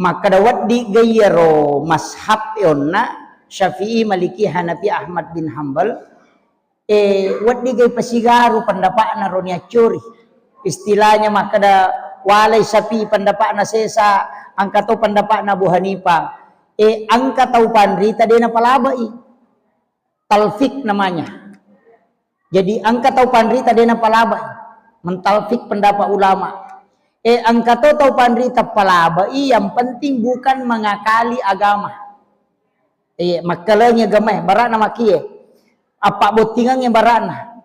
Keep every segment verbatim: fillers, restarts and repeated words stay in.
Makkeda wedding ga iyaro mazhab e onna Syafi'i, Maliki, Hanafi, Ahmad bin Hambal, eh, wedding ga pasigaru pendapatna ro niaccori. Istilahnya makkeda walai Syafi'i pendapatna sesa, engka to pendapatna Abu Hanifah. Eh, engka tau panrita de napalabai. Talfik namanya. Jadi engka tau panrita de napalabai, mentalfik pendapat ulama. Eh, engka to tau panrita palabai, yang penting bukan mengakali agama. Eh, makkalengi agama, eh, barana makie. Apa bottingangnge barana.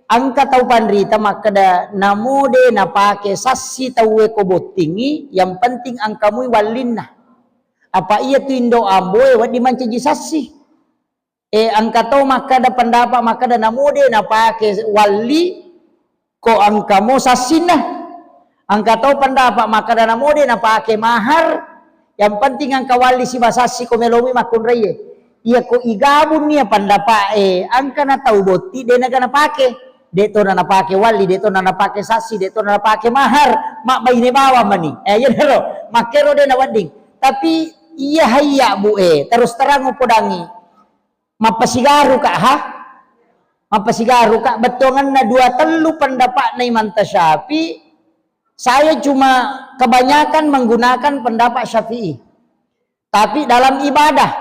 Engka tau panrita makkeda namo de napake sassi tauwe ko bottingi, yang penting engka mui wallinna. Apa iya tu indo amboe wedding mancaji sassi. Eh, engka to makkeda pendapat makkeda namo de napake walli ko engka mo sassinna. Engka to pendapat makkeda namo de napake mahar, yang penting engka walli siba sassi ko melomi makkunraie. Iya ko igabung nia pendapat e, engka na tau botti de naga napake. De to na napake walli, de to na napake sassi, de to na napake mahar, mabbaine bawang mani. Eh, iya ro, makkero de nawedding. Tapi iya hayya bu e, terus terang upodangi. Mappasigaru ka ha? Mappasigaru ka, bettuanganna dua tellu pendapatna Imam Tasyafi, saya cuma kebanyakan menggunakan pendapat Syafi'i. Tapi dalam ibadah,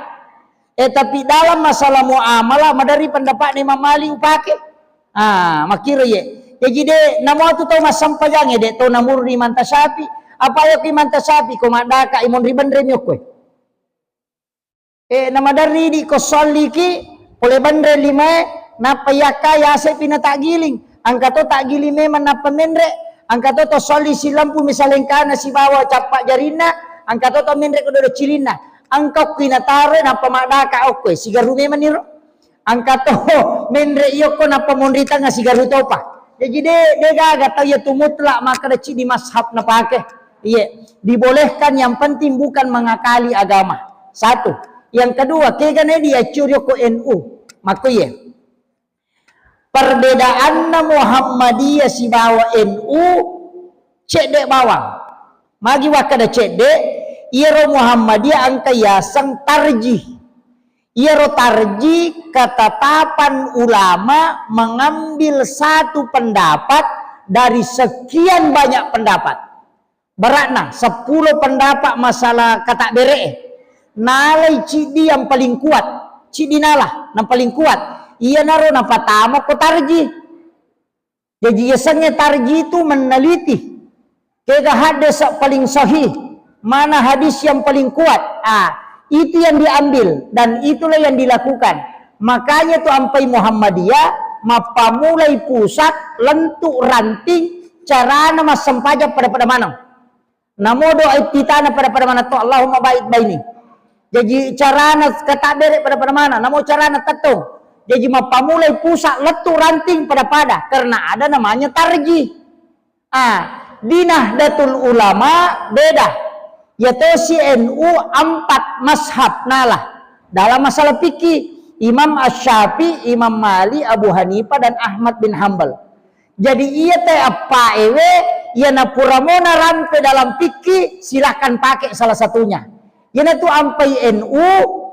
eh, tapi dalam masalah muamalah madari pendapatna Imam Malik upake. Ah, makkiro ye. Jadi de namo tu tau massampajang de to namurni Imam Tasyafi. Apa ya Imam Tasyafi ko madaka imon ribenre miokko. Eh, namaderri idi ko solliki, pole benre limae, nappa yakka yasepi na takgiling. Engka to takgiling memang nappa menre, engka to to solli silampu misalengkana sibawa cappa jarinna, engka to to menre ko dodo cilinna. Engka okki nataro nappa madaka okko, sigaru memang niro. Engka to menre iyokko nappa monri tanga sigaru topa. Jaji de, de gaga tau iya tu mutlak makkeda cidi mazhab napake. Iye, dibolehkan, yang penting bukan mengakali agama. Satu. Yang kedua, kegana diaccuri okko N U. Makko iye. Perbedaanna Muhammadiyah sibawa N U cedde bawang. Magi wakkeda cedde, iyaro Muhammadiyah engka yaseng tarjih. Iyaro tarjih ketetapan ulama mengambil satu pendapat dari sekian banyak pendapat. Berakna seppulo pendapat masalah katakbere'e. Nalai ciddi yang paling kuat, ciddi nala yang paling kuat. Iyanaro napatama ko tarjih. Jaji yasengnge tarjih itu meneliti kega hadis paling sahih, mana hadis yang paling kuat. Ah, itu yang diambil dan itulah yang dilakukan. Makanya tu ampai Muhammadiyah mappamulai pusat lentuk ranting carana massempajang pada-pada maneng. Namo doa iftitahna pada-pada maneng to, Allahumma ba'id baini. Jaji carana katakbere pada-pada maneng, namo carana tettong. Jaji mappamulai pusat lettu ranting pada-pada karena ada namanya tarjih. Ah, di Nahdlatul Ulama beda. Yatosi N U empat mazhab nala dalam masalah fikih. Imam Asy-Syafi'i, Imam Malik, Abu Hanifah, dan Ahmad bin Hambal. Jadi iya te appaewe, iya napuramo narampe dalam fikih, silahkan pakai salah satunya. Iyanatu ampai N U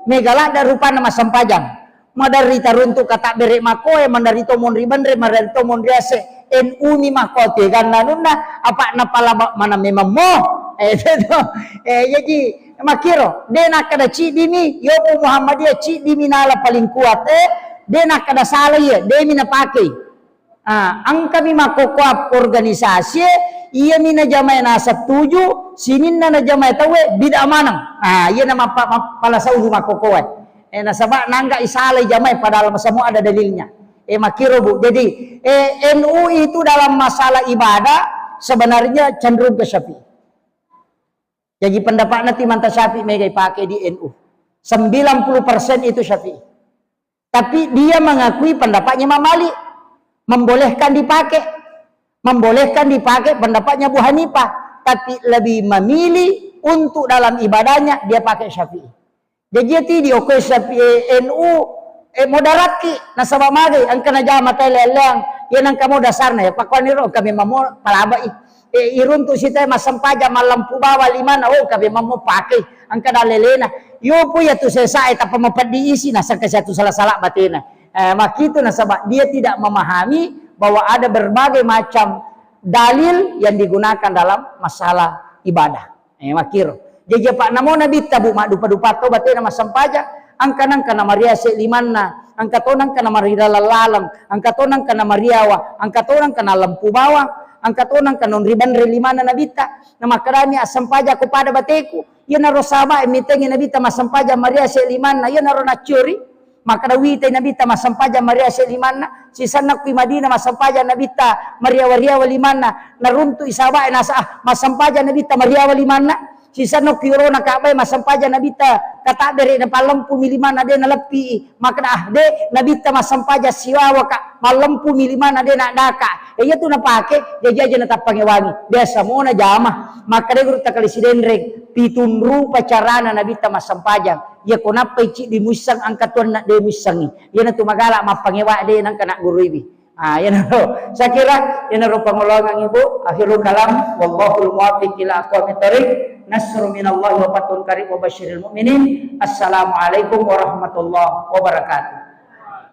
mega ladda rupanna massempajang. Maderri taruntu katakbere makoe, maderri to monri benre, maderri to monri ase. N U mi makko teganna nunna, apa napalaba mana memang mo. Eh, itu. Eh, jadi makiro, de nakkeda ciddi mi, yopu Muhammadiyah ciddi mi nala paling kuat. Eh, de nakkeda salah iya, de mi napakei. Ah, engkami makkokkoa organisasi, iyami najamae naseng tuju, sininna najamae tauwe bid'ah maneng. Ah, iyana mappa-, mappalasau makkokkoe. Eh, nasaba nangga isalai jamae padahal semua ada dalilnya. Eh, makkiro, Bu. Jadi, eh, N U itu dalam masalah ibadah sebenarnya cenderung ke Syafi'i. Jaji pendapatna ti Imam Tasyafi'i mega ipake di N U. Sembilan puluh persen itu Syafi'i. Tapi dia mengakui pendapatnya Imam Malik. Membolehkan dipakai. Membolehkan dipakai pendapatnya Abu Hanifah. Tapi lebih memilih untuk dalam ibadahnya dia pakai Syafi'i. Jaji ti di okko Syafi'i, N U, eh, moderatki, nasaba magai, engka najama tau leang-leang, iya nengka mo dasarna, ya, pakkuaniro engka memang mo palabai. E, iruntu sitae massempajang mallempu bawang limanna, oh, kabe mammu pakei, engka dalelena. Yo pu ya tu sesae tappa mapeddi isi, nasengka siatu sala-sala batena. Eh, makitu nasaba dia tidak memahami bahwa ada berbagai macam dalil yang digunakan dalam masalah ibadah. Eh, makkiro. Jaji apa namo Nabitta, Bu, maddupa-dupa to batena massempajang, engka nengka namariase limanna, engka to nengka namarilaleng-laleng, engka to nengka namariawa, engka to nengka nalempu bawang, engka to nengka nonri banre limanna Nabitta. Namakkedami, assempajang ko pada bateku. Iyanaro sahabat e mitengi Nabitta massempajang mariase limanna, iyanaro naccuri. Makkeda, witai Nabitta massempajang mariase limanna, sisenna kui Madinah massempajang Nabitta mariawa-riawa limanna, naruntu'i sahabae nasa, ah, massempajang Nabitta mariawa limanna, sisenna kui orona Ka'bae massempajang Nabitta katabbere napallempumi limanna de naleppi'i, makkeda, ah, de, Nabitta massempajang siwawa ka, mallempumi limanna de naddaka. E, iyatu napake, jaji aja natappangewangi, biasa mona jama. Makkeda guru takali sidenreng, pitunrupa carana Nabitta massempajang. Iya ko nappai ciddi muisseng, engka tuanna de muissengngi. Iyanatu magala mappangewa de nengka nagguruiwi. Ah, iyanaro. Saya kira iyanaro pangoloangang Ibu. Akhirul kalam, wallahul muwaffiq ila aqwamit thariq. Nasrun minallahi wa fathun qarib wa basyiril mu'minin. Assalamualaikum warahmatullahi wabarakatuh.